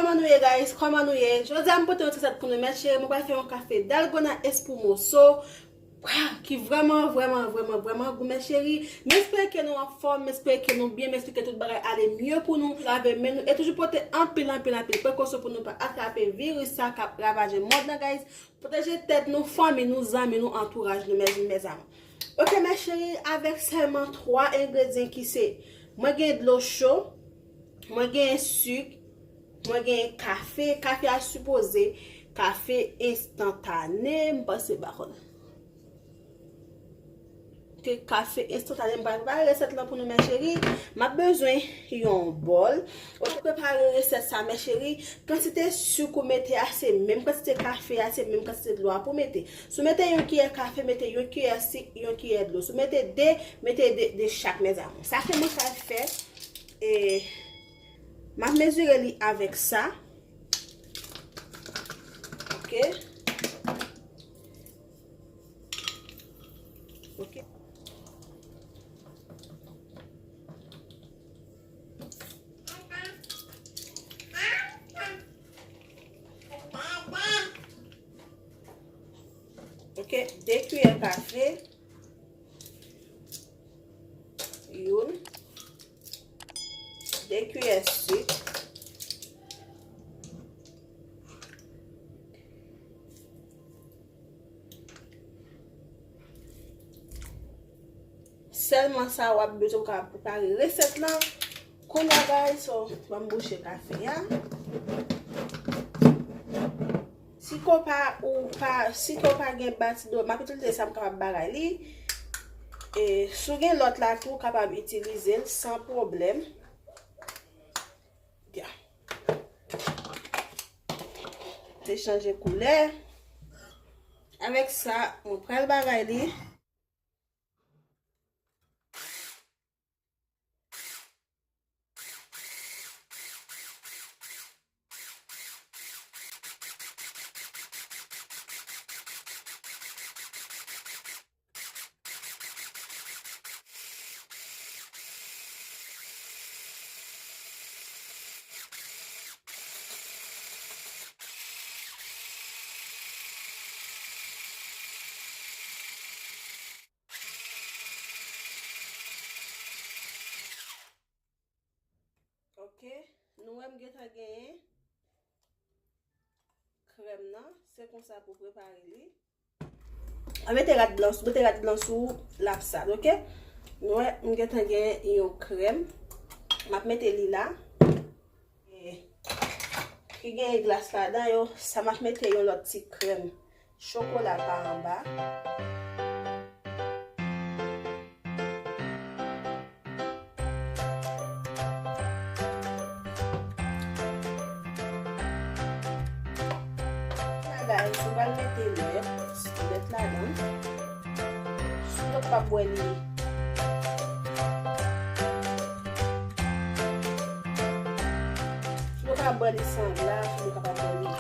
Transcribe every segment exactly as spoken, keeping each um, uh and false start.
Kòman nou ye, guys? Kòman nou ye? Jodi a m pote yon ti resèt pou nou, mè cheri. Mwen pral fè yon kafe dalgona espumoso, ki vrèman, vrèman, vrèman, vrèman gou, mè cheri. M espere ke nou anfòm, m espere ke nou byen, m espere ke tout bagay ale mye pou nou. Lave men nou e toujou pote anpil, anpil, anpil prekosyon pou nou pa atrape viris sa k ap ravaje mond lan, guys. Pwoteje tèt nou, fanmi nou, zanmi nou, antouraj nou, mezanmi, mezanmi. Ok, mè cheri, avèk sèlman twa engredyan ki se, mwen gen dlo cho, mwen gen sik, mwen gen kafe. Kafe a sipoze kafe enstantane, m panse, m pa konnen. Ke kafe enstantane, m pral prepare resèt lan pou nou, mè cheri. M ap bezwen yon bòl. Ou te prepare resèt sa, mè cheri. Kantite sik ou mete a, se menm kantite kafe a, se menm kantite dlo a pou mete. Si w mete yon kiyè kafe, mete yon kiyè sik, yon kiyè dlo. Si w mete de, mete de, de chak, mezanmi. Sa ke mwen pral fè, e, m ap mezire li avèk sa. Ok. Ok. Ok, de kiyè kafe. Youn. De kiyè sik. Sèlman sa w ap bezwen pou w ka prepare resèt lan. Kounye a, guys, so, ban m bouche kafe a. Si ke w pa, ou pa, si ke w pa gen batido, m ap itilize sa m kapab bagay li. E si w gen lòt la tou, w kapab itilize l san pwoblèm. Ya. Te chanje koulè. Avèk sa, mwen pral bagay li. Ok, nou wè m gentan genyen krèm nan, se konsa pou prepare li. An mete rad blan, mete rad blan sou lapsad, ok? Nou wè, m gentan gen yon krèm. M ap mete li la. E, ki gen glas ladan yo, sa m ap mete yon lòt ti krèm chokola pa anba. Guys, m pral mete lèt, lèt ladan. Si nou pa bwè li, si nou pa bwè li san glas, nou kapab bwè li.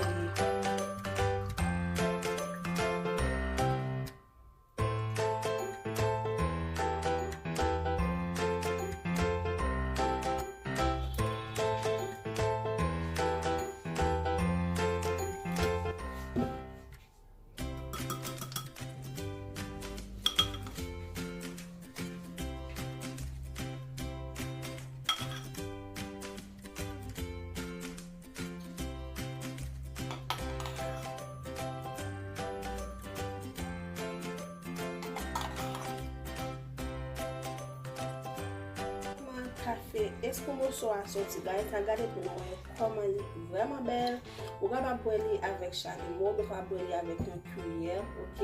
Kòman kafe espumoso a soti, guys? An gade pou nou wè kòman li vrèman bèl. Ou kapab bwè li avèk chalumeau, ou kapab bwè li avèk yon kiyè, ok?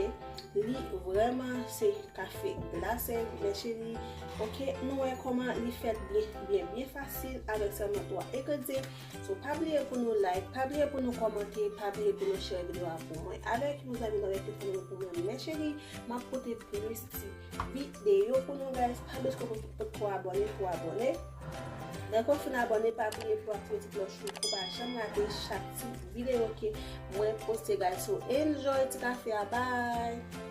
Li vrèman se kafe glase, mè cheri. Ok, nou wè kòman li fèt byen, byen, byen fasil avèk sèlman twa engredyan. So, pa bliye pou nou like, pa bliye pou nou kòmante, pa bliye pou nou share videyo a pou mwen. Avèk yon zanmi nou, avèk yon fanmi nou pou mwen, mè cheri. M ap pote plis ti videyo pou nou, guys. Pa bliye pou, pou, pou abòne, pou abòne. Lè ke w fin abòne, pa bliye pou aktive ti klòch ou, pou pa janm rate chak ti videyo ke mwen poste, guys. So, enjoy ti kafe a, bye!